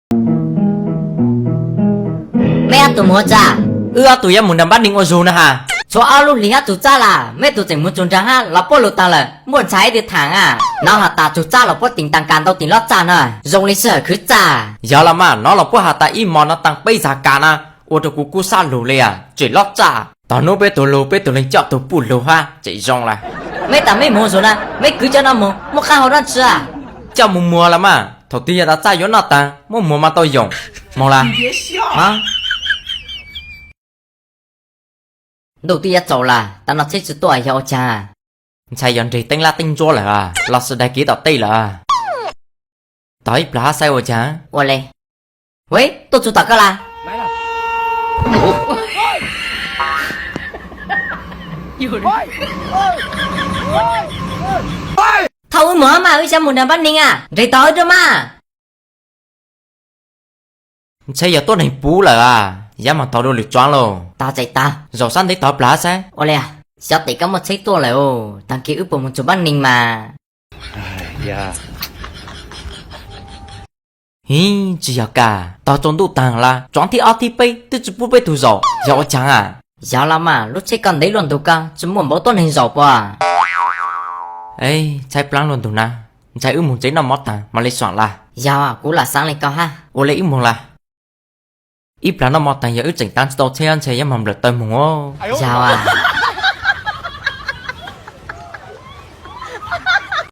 Meb ob tug mus ua tsav? Wb ob tug yuav mus nram Npab Neeg ua zug na has. Tshuav ob lub hlis ob tug txaj las, meb tug tseem mus txog nrag hab los puab lug taag lawm, muaj ntxhais ib tug thaam a. Nov has tas tug txaj los puab teem taag kas ntau tim lub txaj na, zoo li sij hawm khwv txaj. Yog los mas, nov los puab has tas ib mos no taag peb zag kas na, ua rua kuv kub sab lug li a, tsem lub txaj. Tog nub peb tug lug, peb tug leeg coj tug puj lug hab tsem zoo lawm. Meb tas meb mus zug na, meb kwv cov no mus muaj qaab hau dlaab tsi a? Coj mus muag los mas, thaum twg yog tas txaj yuav noj taag muab muag mas tau yoom. Moog las. Ntuj twb yuav tsaus las, tas no tsheb tsi tuaj yog ua caag? Ntshai yog nreg teeb lab teeb ntsuab lawm los sis daig kev tom tej lawm. Tog ib plag hab saib ua caag. Ua le. Tuaj txug tom koj las. Thauj wb mus hab mas, wb xyaav mus nram Npab Neeg a, nreg tog wb dua mas. Tsheb yog tuab neeg puv lawm a, yaav moog tog dua lwm tsoav lauj. Tog txais tog. Zaum sab ntev tog plag hab saib. Ua le, xyov tes koj muaj tsheb tuaj lawm, taag kis wb puas mus txug Npab Neeg mas. Hiv, tsi yog kag, tog tsaus ntuj taag las, tsoav thib ob thib peb twb tsi pub peb tug zaum, yog ua caag a? Yog los mas, lub tsheb koj ntev luaj ntug koj tsi muaj npaum tuab neeg zaum puas? Tshaib plab luaj ntug na, ntshai wb mus tsev noj mov taag mam li saam las. Yog, kuv lam xaav le koj hab. Ua le wb moog las. Ib plag noj mov taag yog wb tseem taav tsi tau tsheb ntshai yuav moog nplawm taw moog os. Yog.